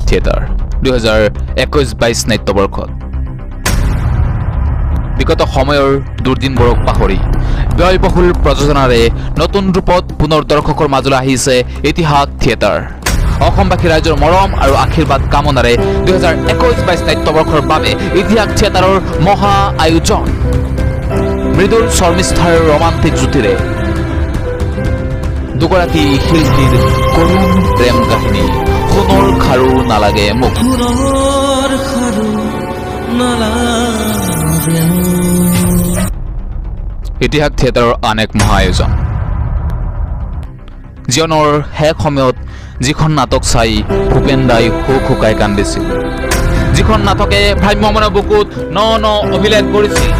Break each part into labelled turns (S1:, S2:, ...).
S1: Theatre 2021-22 নাট্যবৰ্ষত। বিগত সময়ৰ দুৰ্দিনবোৰক পাহৰি ব্যয়বহুল প্ৰযোজনাৰে নতুন ৰূপত পুনৰ দৰ্শকৰ মাজলৈ আহিছে ইতিহাস থিয়েটাৰ। অসমবাসী ৰাইজৰ মৰম আৰু আশীৰ্বাদ কামনাৰে 2021-22 নাট্যবৰ্ষৰ বাবে ইতিহাস থিয়েটাৰৰ মহা আয়োজন। মৃদুল শৰ্মিষ্ঠাৰ ৰোমান্টিক জুতিৰে দুগৰাকী শিল্পীৰ কৰুণ প্ৰেম কাহিনী সোণৰ খাৰু নালাগে মোক। ইতিহাস থিয়েটাৰৰ আন এক মহা আয়োজন। জীৱনৰ শেষ সময়ত যিখন নাটক চাই ভূপেন দাই হুক হুকাই কান্দিছিল, যিখন নাটকে ভ্ৰাম্যমানৰ বুকুত ন ন অভিলেখ কৰিছিল,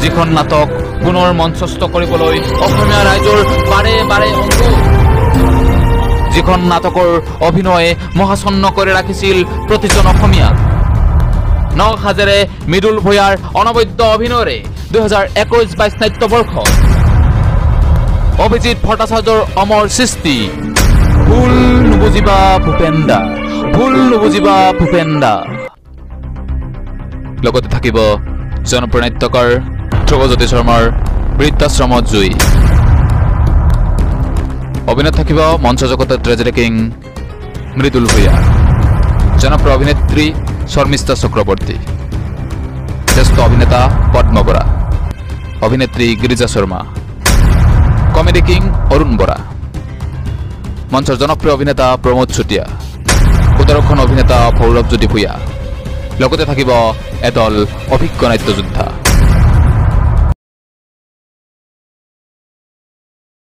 S1: যিখন নাটক পুনৰ মঞ্চস্থ কৰিবলৈ অসমীয়া ৰাইজৰ বাৰে বাৰে অনুৰোধ, যিখন নাটকৰ অভিনয়ে মহাচন্ন কৰি ৰাখিছিল প্ৰতিজন অসমীয়াক, ন সাজেৰে মৃদুল ভূঞাৰ অনবদ্য অভিনয়েৰে 2021-22 নাট্যবৰ্ষ অভিজিত ভট্টাচাৰ্যৰ অমৰ সৃষ্টি ভুল নুবুজিবা ভূপেন দা, ভুল নুবুজিবা ভূপেন দা। লগতে থাকিব জনপ্ৰিয় নাট্যকাৰ ধ্ৰুৱজ্যোতি শৰ্মাৰ বৃদ্ধাশ্ৰমত জুই। অভিনয়ত থাকিব মঞ্চ জগতৰ ট্ৰেজেডি কিং মৃদুল ভূঞা, জনপ্ৰিয় অভিনেত্ৰী শৰ্মিষ্ঠা চক্ৰৱৰ্তী, জ্যেষ্ঠ অভিনেতা পদ্ম বৰা, অভিনেত্ৰী গিৰিজা শৰ্মা, কমেডি কিং অৰুণ বৰা, মঞ্চৰ জনপ্ৰিয় অভিনেতা প্ৰমোদ চুতীয়া, সুদৰ্শন অভিনেতা সৌৰভজ্যোতি ভূঞা। লগতে থাকিব এদল অভিজ্ঞ নাট্যযোদ্ধা।